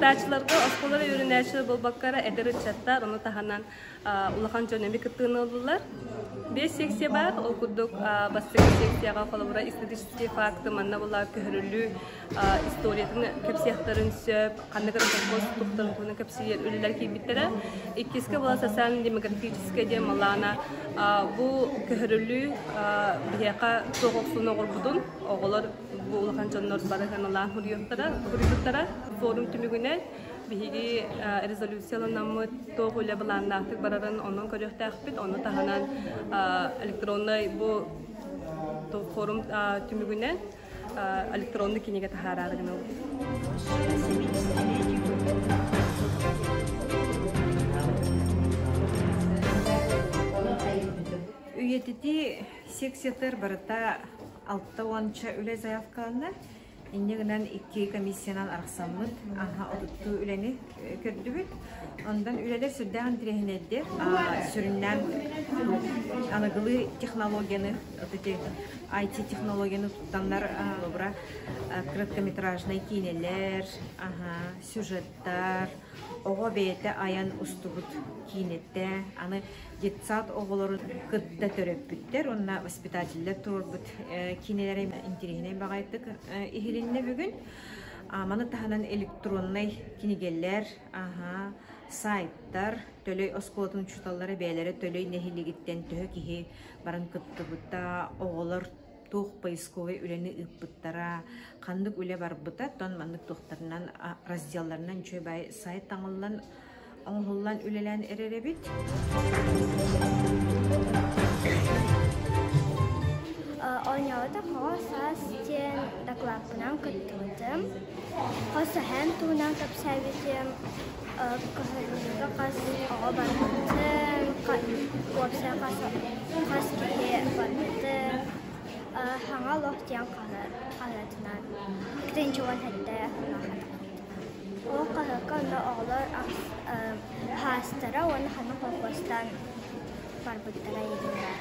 Кыттааччыларга оскуола үөрэнээччилэр буолбакка эрэ эдэр ыччаттар, ону таһынан улахан дьон эмиэ кыттыыны ыллылар. Биэс секция баар, ол курдук бастакы секцияҕа холобура исторические факты манна була көһөрүллүү историятын кэпсиэхтэрин сөп, ханнык эрэ колхоз туттарын туһунан кэпсиир үлэлэр киирбиттэрэ. Иккискэ була социально-демографическая диэн малаана бу көһөрүллүү биһиэхэ туох охсууну оҥорбутун оҕолор бу улахан дьоннор бары сыаналаан суруйбуттара. Форум түмүгүнэн биһиги резолюцияланаммыт туох үлэ былааннаахтык барарын онон көрүөхтээхпит. Ону таһынан электроннай бу форум түмүгүнэн электронный кинигэ таһаараары гынабыт. Үйэтитии секциятыгар барыта 60-ча үлэ заявкаланна. Инньэ гынан икки комиссиянан арахсаммыт аха отуттуу үлэни көрдүбүт. Онтон үлэлэр сүрдээх интэриэһинэйдэр. Сүрүннээн аныгылыы технологияны, вот эти IT-технологияны туттаннар холобура короткометражнай киинэлэр, сюжеттар, оҕо бэйэтэ айан устубут киинэтэ, аны детсад оҕолорун кытта төрөппүттэр уонна воспитателлэр туруорбут киинэлэрэ интэриэһинэй баҕайытык иһилиннэ бүгүн. Маны таһынан электроннай кинигэлэр, сайттар, Төлөй оскуолатын учууталлара бэйэлэрэ Төлөй нэһилиэгиттэн төһө киһи баран кыттыбыта, оҕолор туох поисковай үлэни ыыппыттара, ханнык үлэ барбыта, тон маннык туохтарынан разделларынан үчүгэй баай сайт таҥыллан оҥоһуллан үлэлээн эрэр эбит. Оонньообута хоҕо саас диэн дакылааппынан кыттыбытым. Хос эһээм туһунан кэпсээбитим, көһөрүллүүгэ хас оҕо барбытын, уопсай хас киһи барбытын, Саҥа олох диэн хаһыатынан 2017 Ол хаһыакка онно оҕолор хаастара уонна ханна холкуостаан барбыттара иһиллэр.